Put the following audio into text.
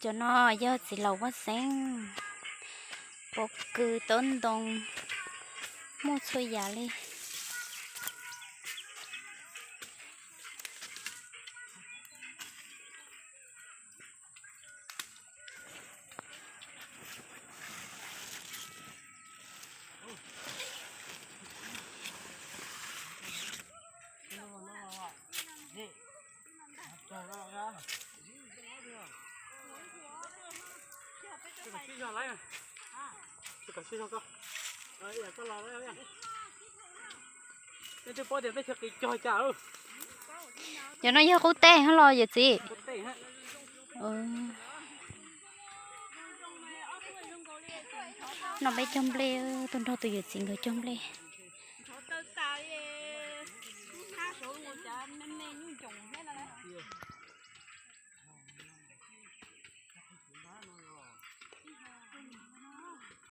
Cov no yog txiv laus Vaj Xeeb, pob kws, taub ntoo, muaj txhua yam li. Cov no yog qub teb los yawm txiv? No peb cog nplej, tuaj nrog tus yawm txiv nkawd cog nplej.